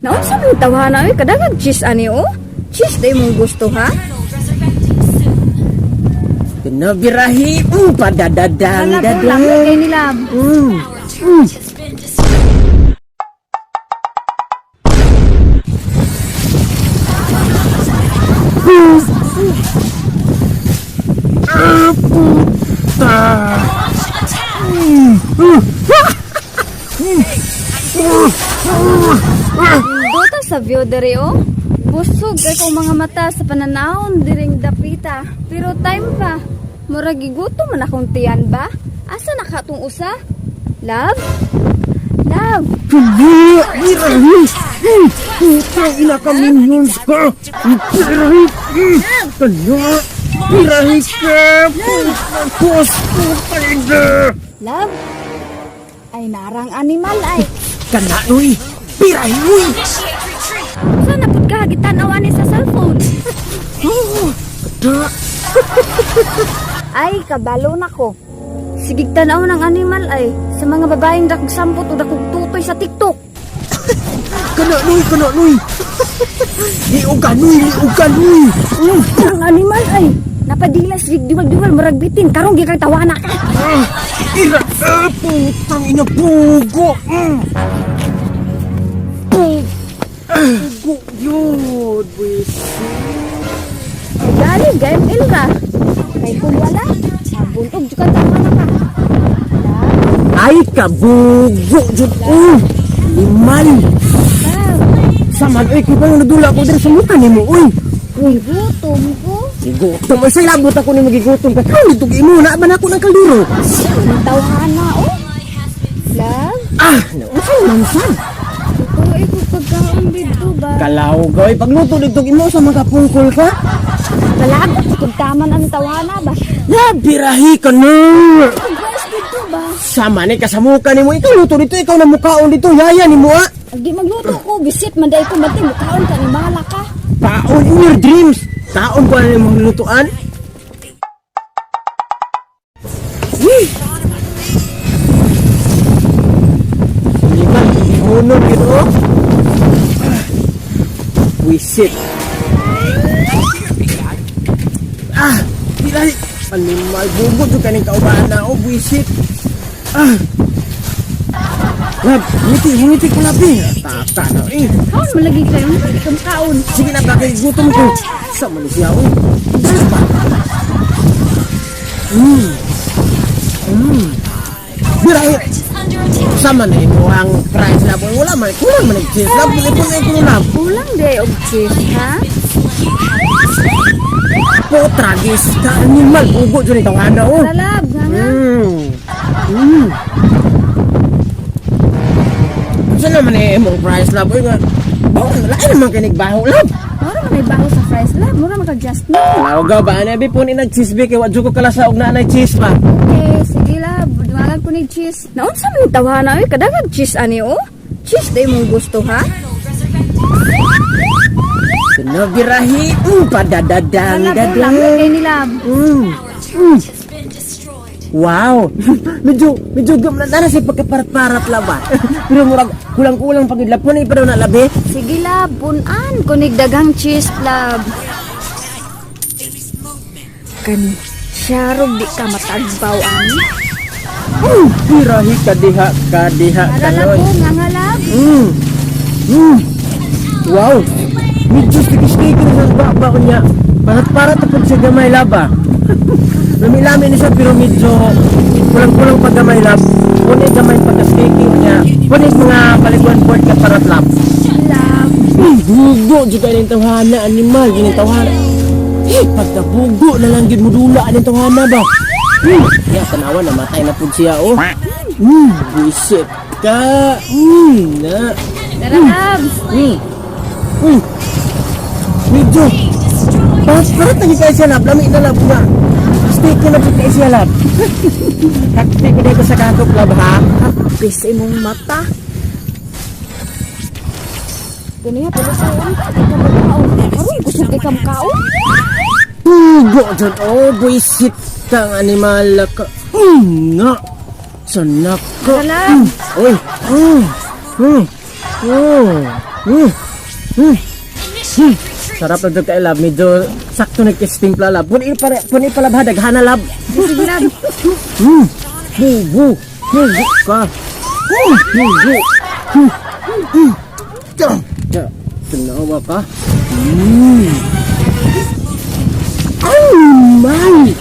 Naunsa man tawhana oy, kadagag cheese ani oh? Cheese day mong gusto ha? Kinabirahi, padadadang Lab, dadang. lami kay ni lab. Dota sa view diri oh. Busog kay kong mga mata sa pananawon diring dapita. Pero time pa. Murag gigutom man akong tiyan ba? Asa na ka tong usa? Love? Love? Birahi! Puta, ina ka minions ka! Birahi! Kanya! Birahi ka! Puta, pos! Puta, ina! Love? Ay narang animal ay. Kana, uy! Birahi, uy! Sana pud ka gitan-aw ani sa cellphone? Oh, kada! Ay, kabalo na ko. Sigig tanaw ng animal ay sa mga babaeng dakog sampot o dakog tutoy sa TikTok. Kana, nuy! Kana, nuy! Liugan, nuy! Liugan, nuy! Ang animal ay napadila sigig diwal-diwal murag bitin karong gi kang tawana ka. Ah, ira! Ah, putang ina, pugo! Pugo yun, buwisi. Ay dali game ilra. Kay kung wala, mabuntog jud ka tawana ka. Ay, kabugo jud uy! Limal! Love, Sama, ay, kung paano nadula ko diri sa muka nimo, uy! uy, gutom ko. Gigutom, ay, sa ilabot ako ni magigutom ka. Kaon dito imo, na ba na ako ng kaldero? Ang tawhana oh. Love, Ah, nausay man sad. tutuoy ko pagkaon dito ba? Kalaw, gaway, pagluto dito imo sa mga pungkol ka. Kalagot kung taman ang tawhana ba? Nabirahi ka na! Pag-rice dito ba? Sama ni kasamuka nimo, ikaw luto dito, ikaw na mukaon dito, yaya nimo ah. Ag di magluto ko, bisit man dai ko mati mukaon ka ni mala ka. Taon in your dreams. Taon ko na imong lutuan. Wee! Liman, hunong yun oh. Wisit. Ah, dilay. Animal, bugod yung kaning kaubaan na oh, wisit. Ah. Lab, ngiti, ngiti ko labi. Tata na eh. Kaon man lagi kayo, di ka makaon. Sige na, bakit gutom ko? Sa man siya, oh. Dali ba? Birahe. Sama na imo ang price na po. Wala man, kulang man ang cheese. Lab, ipon na ipon lab. Kulang day og cheese ha? Po, tragis ka. Animal, ugo dyan ito. Ano, oh. Talab, nga nga. Saan naman eh, imong price lab? Uy, nga. Baho, lain naman kinig baho, lab. Mura man ay baho sa fries lab, mura man ka just no. Laugaw ba? Ano, bi po ni nag-cheese bi? Kaya wadyo ko kalasa og na cheese ba? Okay, sige lab, duwagan ko ni cheese. Naunsa man yung tawhana oy, kadagag cheese ani oh? Cheese day mong gusto ha? Kinabirahi, padadadang Lab, dadang. lami kay ni lab. Wow. Medyo medyo gam na na si pagkaparat-parat la ba. Pero murag kulang-kulang pag idlapon eh pero na labi. Sige lab, punan kunig daghang cheese lab. Kani, siyarog di ka matagbaw ani. Birahi ka diha ka diha Tara lab, kanoy. oh, nga nga lab. Wow. Medyo sticky-sticky na sa baba ko niya. Parat-parat na pud siya gamay laba. Lami-lami ni siya pero medyo kulang-kulang pag gamay lab. Puni gamay pagka-sticky niya. Puni mga paliguan port ka parat lab. Lab. Bugo jud kay ning tawhana animal jud ning tawhana. Eh, pagkabugo na lang jud mudula aning tawhana ba. Ya tanawa namatay na pud siya oh. Buisit ka. Na. Tara lab. Medyo parat na kay siya lab, lami na lab nga. Sticky na pud kay siya lab. Hakti ko dito sa kakop lab ha. Hapis imong mata. Kaniya pero sa uwan ka, di ka magkaon. Karon gusto kay ka makaon. Bugo jud oh, buisit kang animal ka. Nga. Sanak ka. Tara lab. Uy. Sarap na jud kay, love. Medyo sakto nagkistimpla, love. Puni pa puni pa, love, ha, daghana, love. Sige, love. Bubu. Bubu ka. Bubu. Ya, tunawa ka. Oh my!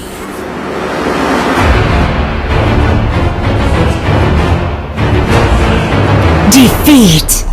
Defeat.